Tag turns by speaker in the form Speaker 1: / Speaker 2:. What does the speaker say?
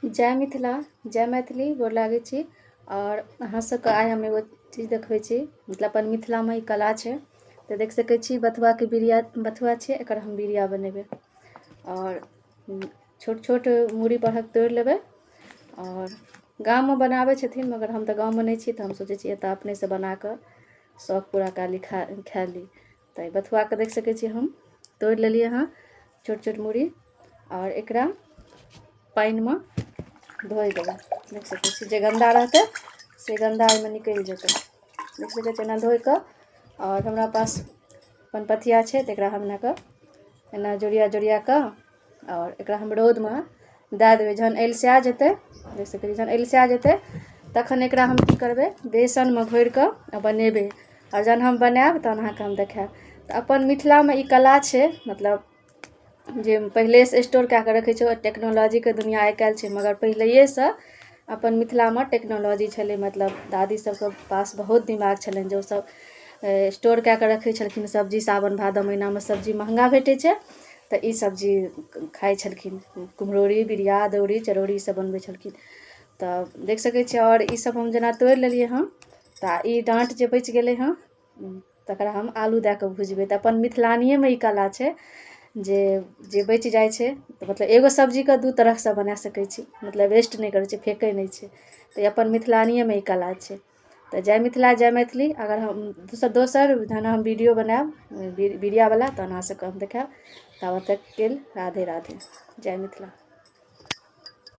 Speaker 1: जय मिथिला, जय मैथिली। गोर लागै छी। आओर अहाँ सबके आइ हम एगो चीज देखबै छी, मतलब अपन मिथिलामे ई कला छै। तऽ देख सकै छी, बथुआके बिरिया, बथुआ छै, एकर हम बिरिया बनेबै। आओर छोट छोट मूड़ी परहक तोड़ि लेबै। आओर गाममे बनाबै छथिन, मगर हम तऽ गाममे नहि छी, तऽ हम सोचै छी एतऽ अपनेसँ बनाकऽ शौक पूरा कए ली, खा ली। तऽ बथुआके देख सकै छी, हम तोड़ि लेलियै हँ छोट छोट मूड़ी आओर एकरा पानिमे धोइ देबै। देख सकै छी, जे गन्दा रहतै से गन्दा ओहिमे निकलि जेतै। देख सकै छी, एना धोइ कऽ। आओर हमरा पास अपन पथिया छै, तऽ एकरा हम एना कऽ एना जोड़िया जोड़िया कऽ आओर एकरा हम रौदमे दए देबै। जहन एलसिया जेतै, देख सकै छी, जहन एलसिया जेतै तखन एकरा हम की करबै? बेसनमे घोरि कऽ आ बनेबै। आओर जहन हम बनायब तहन अहाँके हम देखायब। तऽ अपन मिथिलामे ई कला छै, मतलब जे पहिलेसँ स्टोर कए कऽ रखै छै। टेक्नोलॉजीके दुनिआँ आइ काल्हि छै, मगर पहिलैएसँ अपन मिथिलामे टेक्नोलॉजी छलै। मतलब दादी सबके पास बहुत दिमाग छलनि जे ओसब स्टोर कए कऽ रखै छलखिन सब्जी। सावन भादव महिनामे सब्जी महँगा भेटै छै, तऽ ई सब्जी खाइ छलखिन। कुम्हरौरी, बिरिया, अदौरी, चरौरी, ई सब बनबै छलखिन। तऽ देख सकै छियै, आओर ई सब हम जेना तोड़ि लेलियै हँ, तऽ ई डाँट जे बचि गेलै हँ, तकरा हम आलू दए कऽ भुजबै। तऽ अपन मिथिलानिएमे ई कला छै जे जे बचि जाइ छै, तऽ मतलब एगो सब्जीके दू तरहसँ बना सकै छी, मतलब वेस्ट नहि करै छै, फेकै नहि छै। तऽ अपन मिथिलानिएमे ई कला छै। तऽ जय मिथिला, जय मैथिली। अगर हम दोसर दोसर जहन हम वीडियो बनायब बिरियावला, तहन अहाँ सबके हम देखायब। ताबत तक लेल राधे राधे, जय मिथिला।